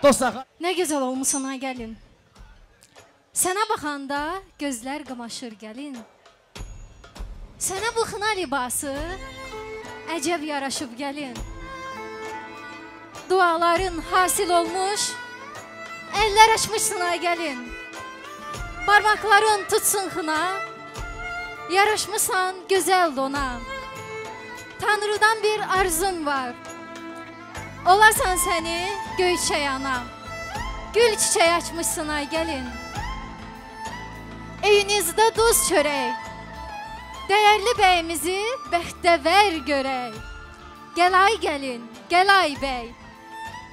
Dostlar. Nə gözəl olmusan ay gəlin. Sənə baxanda gözlər qamaşır gəlin. Sənə bu xına libası əcəb yaraşıb gəlin. Duaların hasil olmuş, əllər açmışsın ay gəlin. Barmaqların tutsun xına, yaraşmısan gözəl dona. Tanrıdan bir arzum var, olasan səni göyçək ana. Gül çiçəyi açmışsın ay gəlin. Evinizdə duz çörək, dəyərli bəyimizi bəxtəvər görək. Gəl ay gəlin, gəl ay bəy,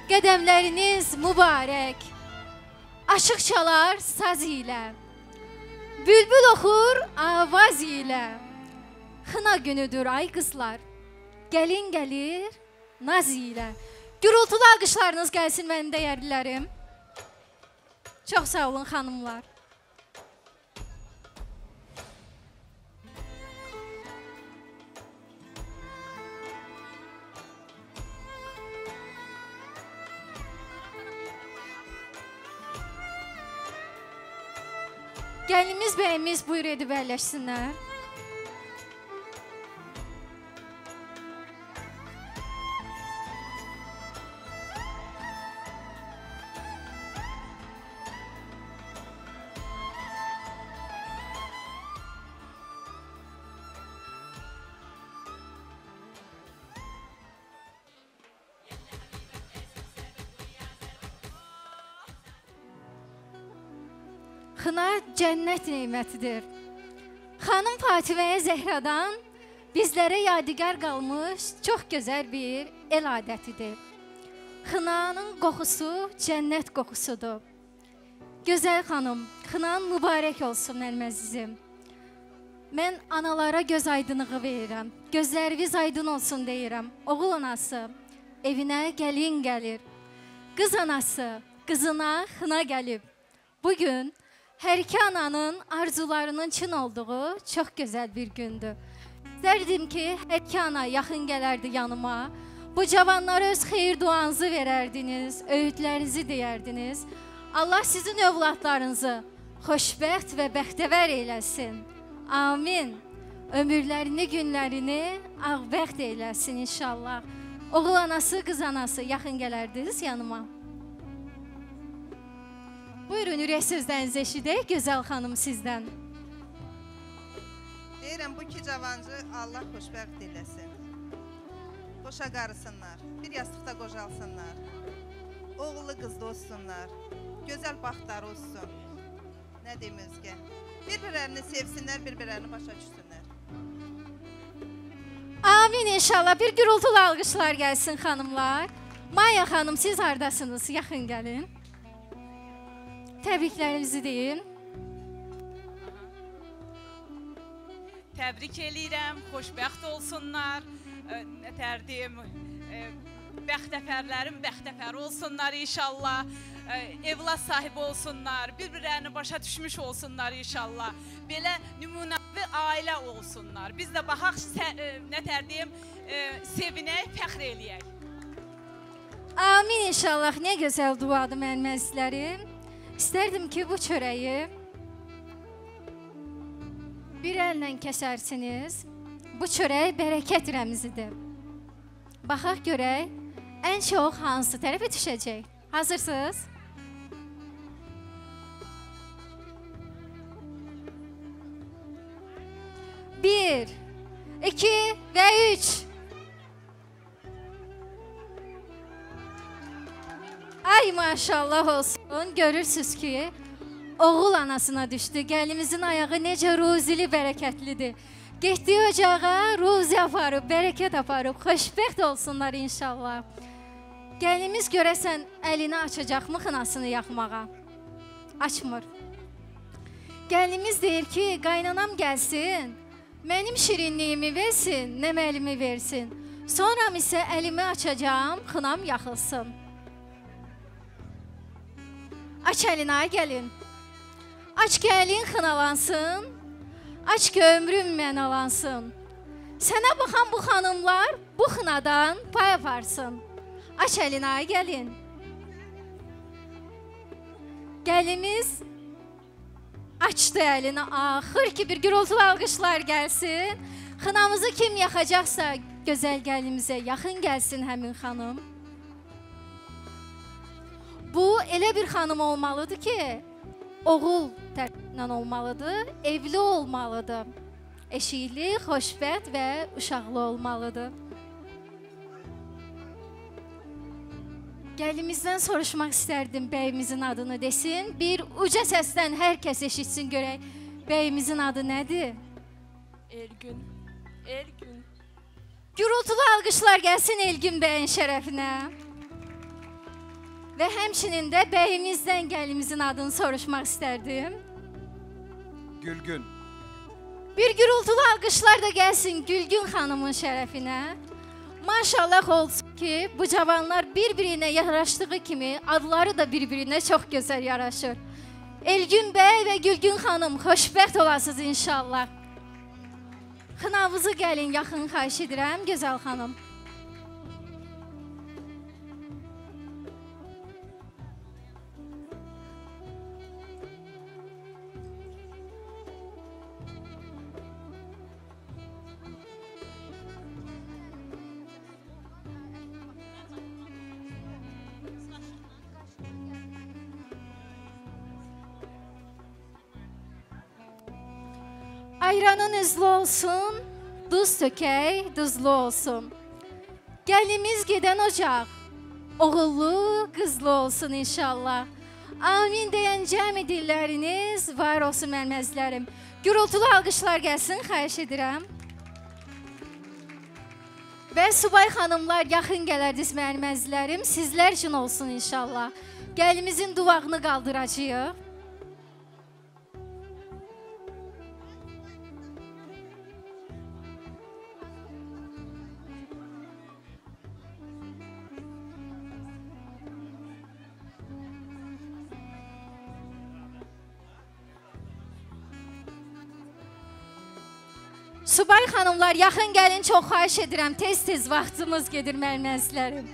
qədəmləriniz mübarək. Aşıq çalar saz ilə, bülbül oxur avaz ilə. Xına günüdür ay qızlar, gəlin gəlir naz ilə. Gürültülü alqışlarınız gəlsin mənim dəyərlilərim. Çox sağ olun xanımlar. Gəlinimiz, bəyimiz buyur edib əyləşsinlər. Xına cənnət nemətidir. Xanım Fatiməyə Zəhradan bizlərə yadigar qalmış çox gözəl bir el adətidir. Xınanın qoxusu cənnət qoxusudur. Gözəl xanım, xınan mübarək olsun mənim əzizim. Mən analara göz aydınlığı verirəm. Gözləriniz aydın olsun deyirəm. Oğul anası evinə gəlin gəlir. Qız anası qızına xına gəlib. Bugün hər iki ananın arzularının çın olduğu çox gözəl bir gündür. İstərdim ki, hər iki ana yaxın gələrdi yanıma. Bu cavanlara öz xeyir duanızı verərdiniz, öyüdlərinizi deyərdiniz. Allah sizin övladlarınızı xoşbəxt və bəxtəvər eyləsin. Amin. Ömürlərini, günlərini ağbəxt eyləsin inşallah. Oğul anası, qız anası yaxın gələrdiniz yanıma. Buyurun, ürək sözlərinizi eşidək, gözəl xanım sizdən. Deyirəm, bu iki cavancı Allah xoşbəxt eləsin. Qoşa qarısınlar, bir yastıqda qocalsınlar, oğullu qızlı olsunlar, gözəl baxtları olsun. Nə deyim özgə? Bir-birlərini sevsinlər, bir-birlərini başa düşsünlər. Amin inşallah. Bir gürültülü alqışlar gəlsin xanımlar. Maya xanım, siz hardasınız? Yaxın gəlin. Təbriklərinizi deyin. Təbrik eləyirəm, xoşbəxt olsunlar. Nətər deyim, bəxtəfərlərin bəxtəfəri olsunlar inşallah. Evlad sahibi olsunlar, bir-birlərini başa düşmüş olsunlar inşallah. Belə nümunəvi ailə olsunlar. Biz də baxaq, nətər deyim, sevinək, fəxr eləyək. Amin inşallah. Nə gözəl duadır mənim əzizlərim. İstərdim ki, bu çörəyi bir əllə kəsərsiniz. Bu çörək bərəkət rəmzidir. Baxaq görək, ən çox hansı tərəfə düşəcək? Hazırsınız? Bir, iki və üç. Ay maşallah olsun. Görürsünüz ki, oğul anasına düşdü. Gəlinimizin ayağı necə ruzili, bərəkətlidir. Getdiyi ocağa ruzi aparıb, bərəkət aparıb. Xoşbəxt olsunlar inşallah. Gəlinimiz görəsən əlini açacaqmı xınasını yaxmağa? Açmır. Gəlinimiz deyir ki, qaynanam gəlsin, mənim şirinliyimi versin, nəməlimi versin. Sonra isə əlimi açacağam, xınam yaxılsın. Aç əlini ay gəlin. Aç ki əlin xınalansın, aç ki ömrüm mənalansın. Sənə baxan bu xanımlar bu xınadan pay aparsın. Aç əlini ay gəlin. Gəlimiz açdı əlini. Axır ki, bir gürültülü alqışlar gəlsin. Xınamızı kim yaxacaqsa gözəl gəlinimizə yaxın gəlsin həmin xanım. Bu elə bir xanım olmalıdır ki, oğul tərəfindən olmalıdır, evli olmalıdır. Eşikli, xoşbəxt və uşaqlı olmalıdır. Gəlimizdən soruşmaq istərdim bəyimizin adını desin. Bir uca səsdən hər kəs eşitsin görək bəyimizin adı nədir? Elgün. Elgün. Gürültülü alqışlar gəlsin Elgün bəyin şərəfinə. Və həmçinin də bəyimizdən gəlimizin adını soruşmaq istərdim. Gülgün. Bir gürültülü alqışlar da gəlsin Gülgün xanımın şərəfinə. Maşallah olsun ki, bu cavanlar bir-birinə yaraşdığı kimi adları da bir-birinə çox gözəl yaraşır. Elgün bəy və Gülgün xanım, xoşbəxt olasınız inşallah. Xınavızı gəlin yaxın xahiş edirəm, gözəl xanım. Ayranın üzlü olsun, duz tökək, duzlu olsun. Gəlimiz gedən ocaq, oğullu, qızlı olsun inşallah. Amin deyən cəmi dilləriniz var olsun mənim əzizlərim. Gürültülü alqışlar gəlsin, xahiş edirəm. Və subay xanımlar yaxın gələrdiniz mənim əzizlərim, sizlər üçün olsun inşallah. Gəlimizin duvağını qaldıracağıq. Subay xanımlar, yaxın gəlin, çox xahiş edirəm. Tez-tez vaxtımız gedir mənim əzizlərim.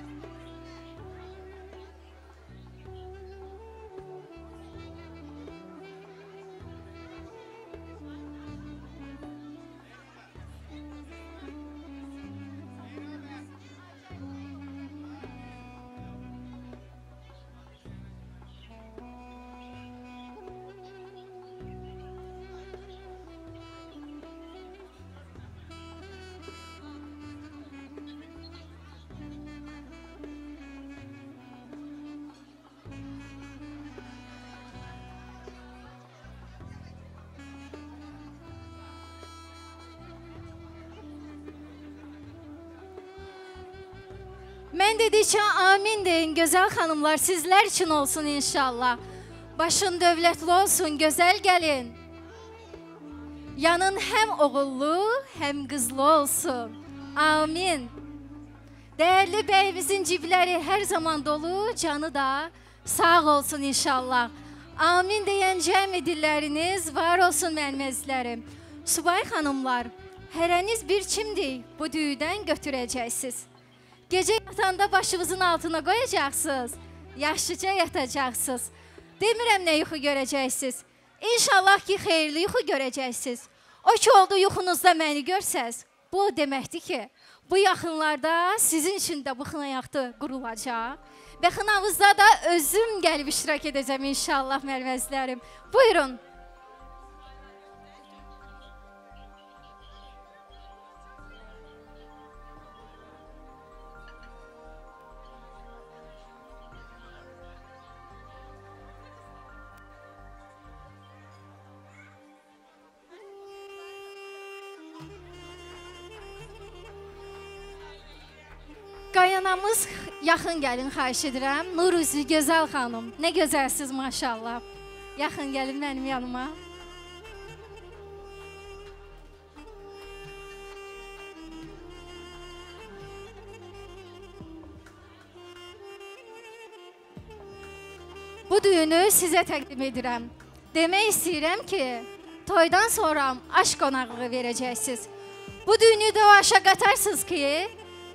Mən dedikcə amin deyin, gözəl xanımlar, sizlər üçün olsun inşallah. Başın dövlətli olsun, gözəl gəlin. Yanın həm oğullu, həm qızlı olsun. Amin. Dəyərli bəyimizin cibləri hər zaman dolu, canı da sağ olsun inşallah. Amin deyən cəmi dilləriniz var olsun mənim əzizlərim. Subay xanımlar, hərəniz bir çimdik bu düyüdən götürəcəksiniz. Gecə yatanda başınızın altına qoyacaqsınız, yaxşıca yatacaqsınız. Demirəm nə yuxu görəcəksiniz. İnşallah ki, xeyirli yuxu görəcəksiniz. O ki oldu yuxunuzda məni görsəz, bu o deməkdir ki, bu yaxınlarda sizin üçün də bu xınayaqdı qurulacaq. Və xınavızda da özüm gəlib iştirak edəcəm inşallah mənim əzizlərim. Buyurun. Qayanamız yaxın gəlin, xahiş edirəm. Nur üzlü gözəl xanım. Nə gözəlsiz maşallah. Yaxın gəlin mənim yanıma. Bu düyünü sizə təqdim edirəm. Demək istəyirəm ki, toydan sonra aş qonaqlığı verəcəksiniz. Bu düyünü də o aşa qatarsınız ki,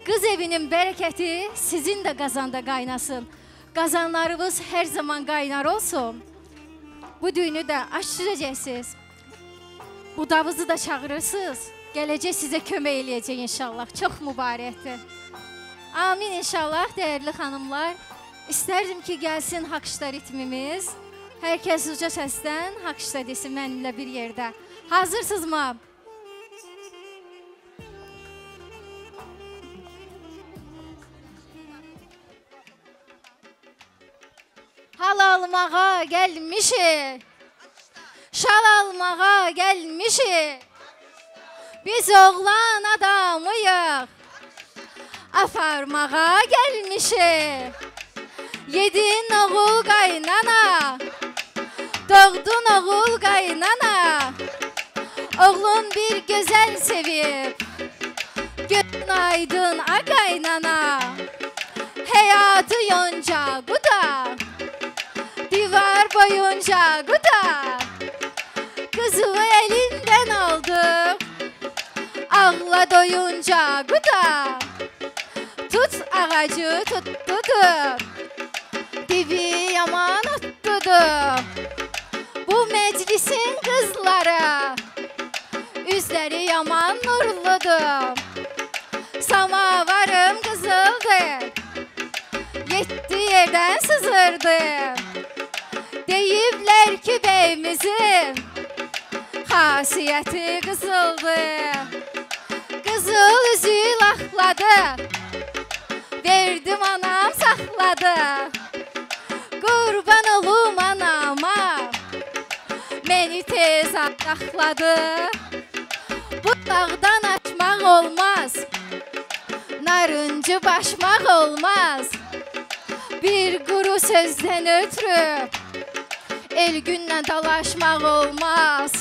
qız evinin bərəkəti sizin də qazanda qaynasın. Qazanlarınız hər zaman qaynar olsun. Bu düyünü də aşıracaqsınız. Budavızı da çağırırsınız. Gələcək sizə kömək eləyəcək inşallah. Çox mübarəkdir. Amin inşallah dəyərli xanımlar. İstərdim ki, gəlsin haqşda ritmimiz. Hər kəs uca səsdən haqşda desin mənimlə bir yerdə. Hazırsınız mı? Hal almağa gəlmişik, şal almağa gəlmişik. Biz oğlan adamıyıq, aparmağa gəlmişik. Yedin oğul qaynana, doğdun oğul qaynana. Oğlum bir gözəl sevib, gözün aydın a qaynana. Həyatı yonca quda, divar boyunca quda. Kızımı elinden aldım, ağla doyunca quda. Tut ağacı tuttudur, dibi yaman ottudur. Bu meclisin kızları, üzleri yaman nurludur. Samavarım kızıldı, yetti yerden sızırdı. Deyiblər ki beyimizin xasiyyəti qızıldı. Qızıl üzü laxladı, verdim anam saxladı. Qurban olum anama, məni tez adaxladı. Bu dağdan açmaq olmaz, narıncı başmaq olmaz. Bir quru sözdən ötrü Elgünlə dalaşmaq olmaz.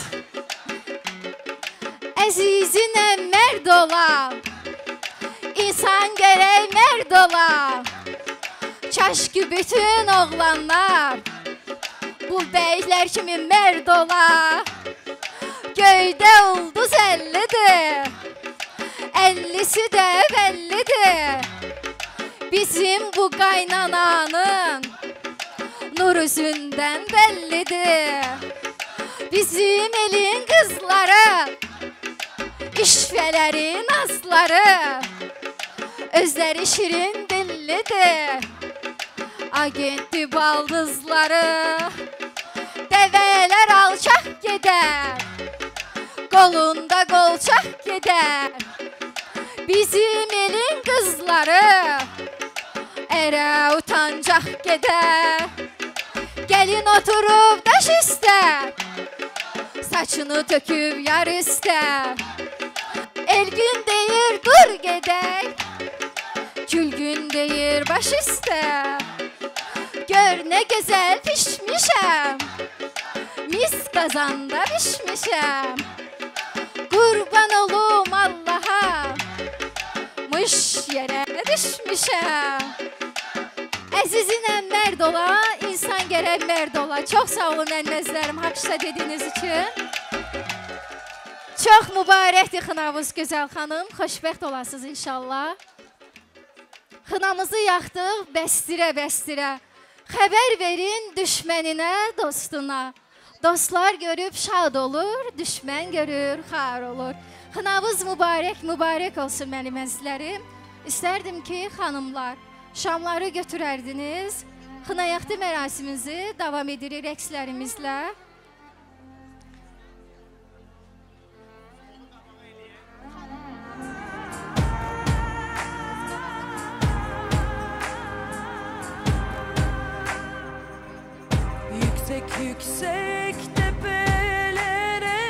Əzizinə mərd ola, insan gərək mərd ola. Kaş ki bütün oğlanlar bu bəylər kimi mərd ola. Göydə ulduz 50-dir, 50-si də bəllidir. Bizim bu qaynananın nur üzündən bəllidir. Bizim elin qızları, işvələri, nazları, özləri şirin dillidir. Agentli baldızları, dəvələr alçaq gedər, qolunda qolçaq gedər. Bizim elin qızları ərə utancaq gedər. Gəlin oturub daş üstə, saçını töküb yar üstə. Elgün deyir dur gedək, Gülgün deyir baş üstə. Gör nə gözəl pişmişəm, mis qazanda pişmişəm. Qurban olum Allaha, mış yerə düşmüşəm. Əzizinə mərd ola, insan gərək mərd ola. Çox sağ olun ənnəzlərim, haqşda dediyiniz üçün. Çox mübarəkdir xınavız gözəl xanım, xoşbəxt olasınız inşallah. Xınamızı yaxdıq bəstirə-bəstirə. Xəbər verin düşməninə, dostuna. Dostlar görüb şad olur, düşmən görür, xar olur. Xınavız mübarək, mübarək olsun mənim əzizlərim. İstərdim ki, xanımlar, şamları götürərdiniz. Xınayaqdı mərasimimizi davam edirik rəqslərimizlə. Yüksek yüksek tepelere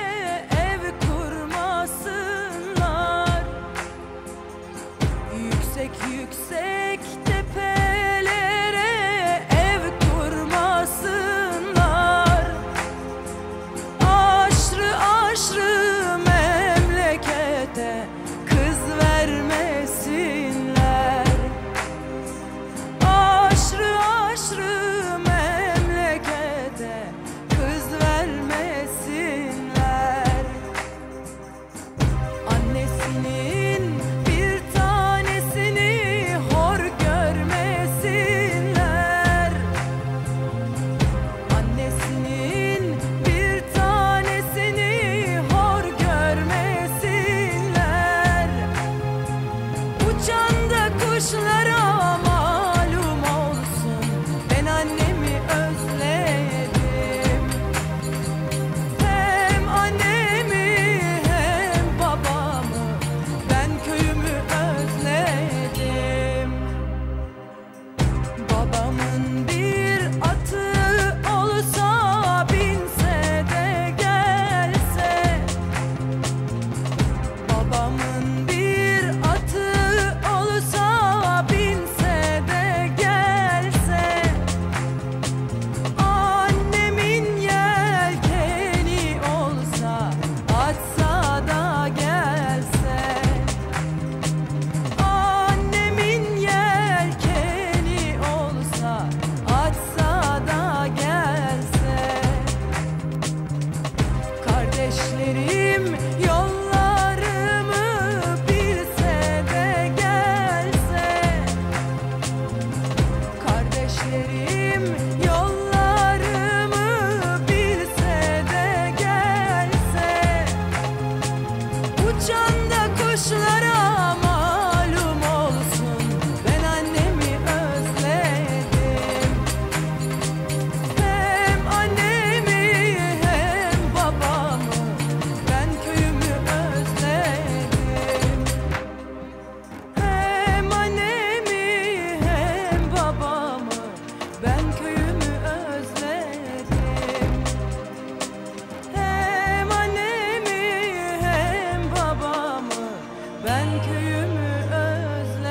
ev kurmasınlar. Yüksek yüksek tepelere ev kurmasınlar. Aşrı aşrı memlekete kız vermesinler. Aşrı aşrı memlekete kız vermesinler. Babamın bir atı olsa binse de gelse. Babamın bir atı olsa binse de gelse. Annemin yelkeni olsa atsa da gelse. Annemin yelkeni olsa atsa da gelse. Kardeşlerim yollarımı bilse de gelse. Kardeşlerim yollarımı bilse de gelse. Uçan da kuşlara malum olsun, ben annemi özledim. Hem annemi hem babamı, ben köyümü özledim. Hem annemi hem babamı, ben köyümü özledim. Hem annemi hem babamı, ben köyümü özledim.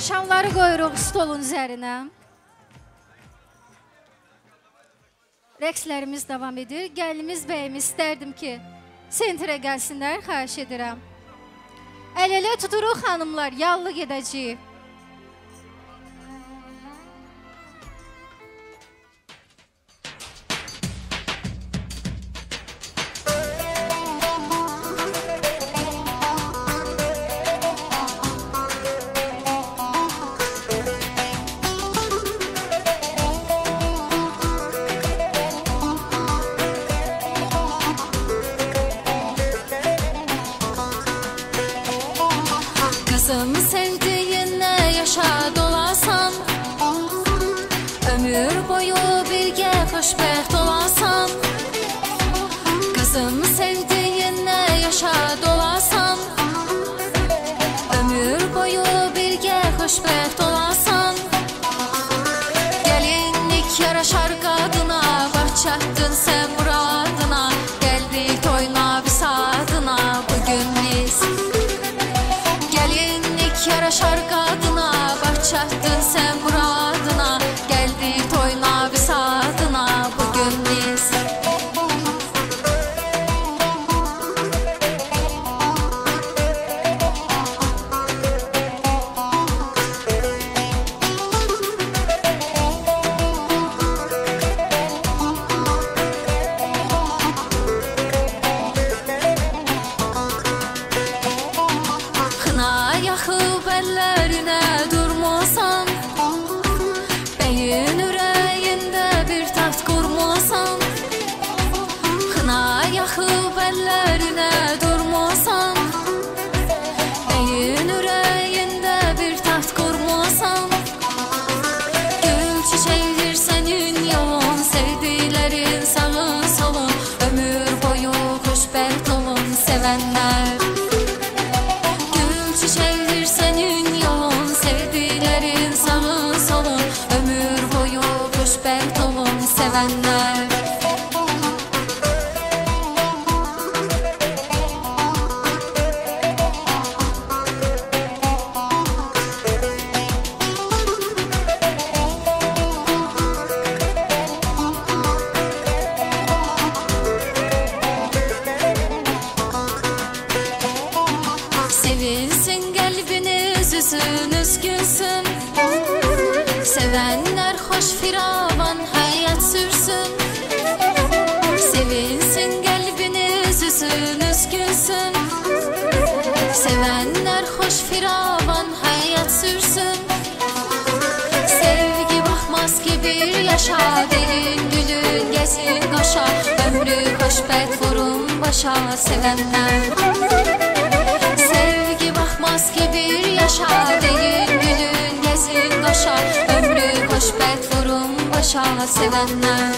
Şamları qoyuruq stolun üzərinə. Rəqslərimiz davam edir. Gəlinimiz, bəyimiz istərdim ki, sentrə gəlsinlər, xahiş edirəm. Əl-ələ tuturuq xanımlar, yallı gedəcəyik. Kızım sevdiğinle yaşa dolasan, ömür boyu birge xoşbəxt olasan. Kızım sevdiğinle yaşa dolasan, ömür boyu birge xoşbəxt olasan. Gelinlik yaraşar qadına, bax çatdın sən muradına. Gəldik toyuna bisadına bugün biz. Gelinlik yaraşar qadına, bax çatdın sən muradına. Gəldik toyuna bisadına bugün. xoşbəxt vurun başa sevənlər. Sevgi baxmaz ki bir yaşa, deyin gülün gəzin qoşa, ömrü xoşbəxt vurun başa sevənlər.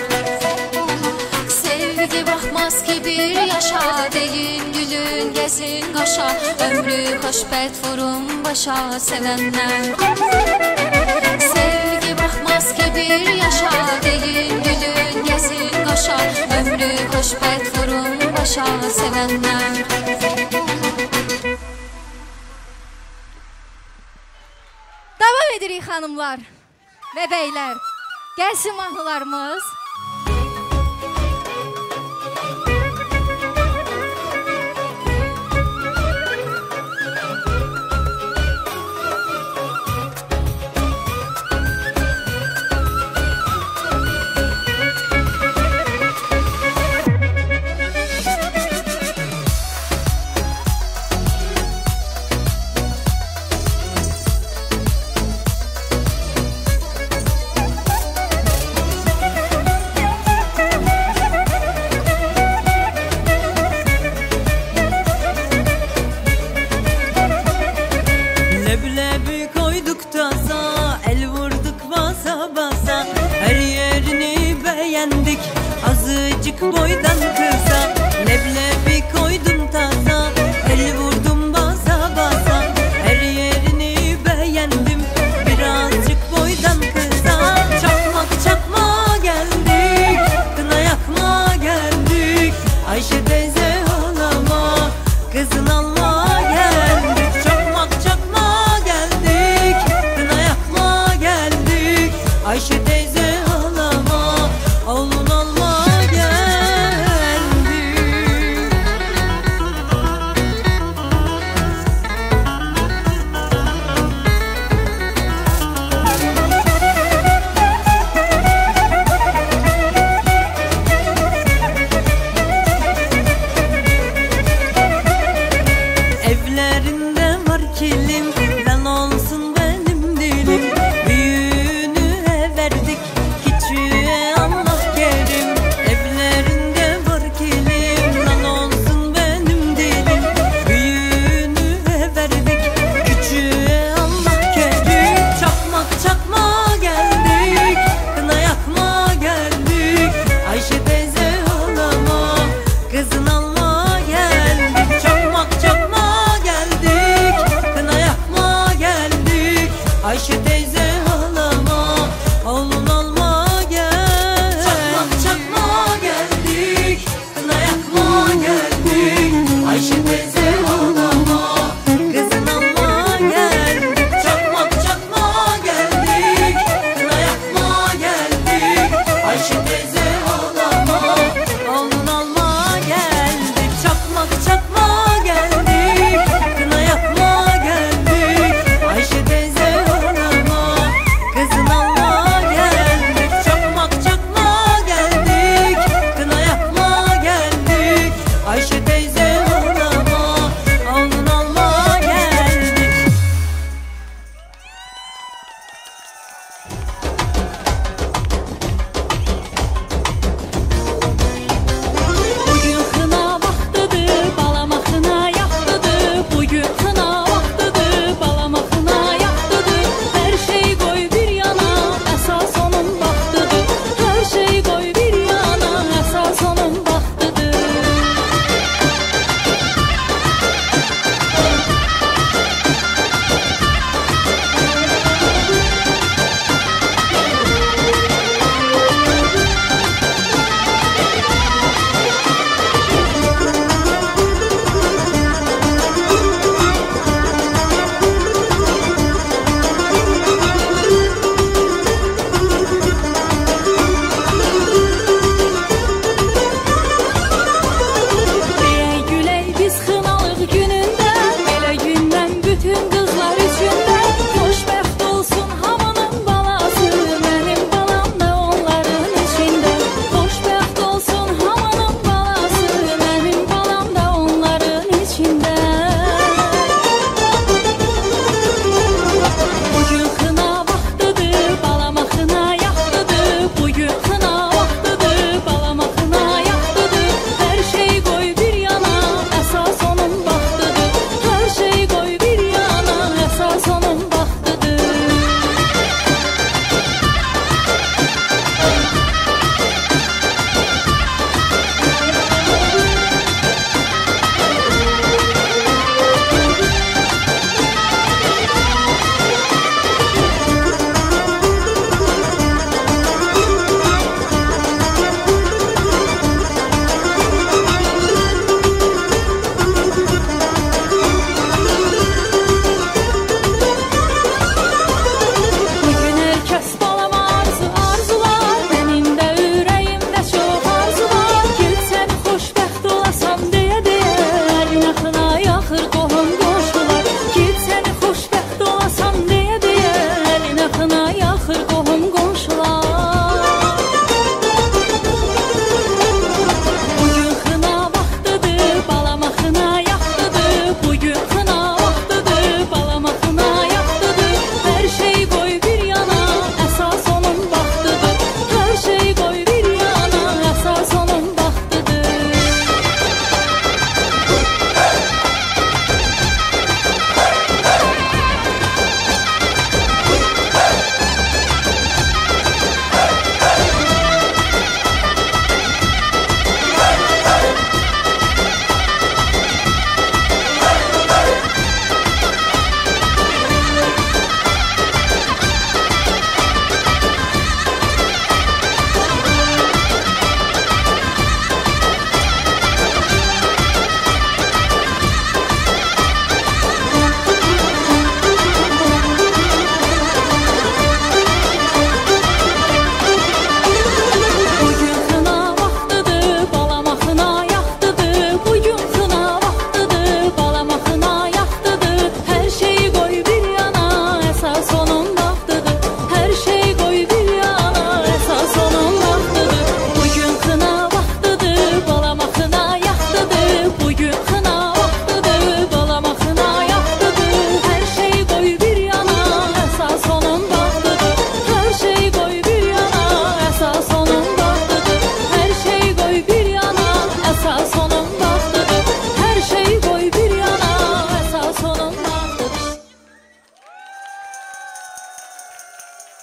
Sevgi baxmaz ki bir yaşa, deyin gülün gəzin qoşa, ömrü xoşbəxt vurun başa sevənlər. Sevgi baxmaz ki bir yaşa, deyin gülün gəzin qoşa, ömrü xoşbəxt vurun başa sevənlər. Davam edirik xanımlar və bəylər. Gəlsin mahnılarımız. Leblebi koyduk taza, el vurduk basa basa. Her yerini beğendik, azıcık boydan kısa. Leblebi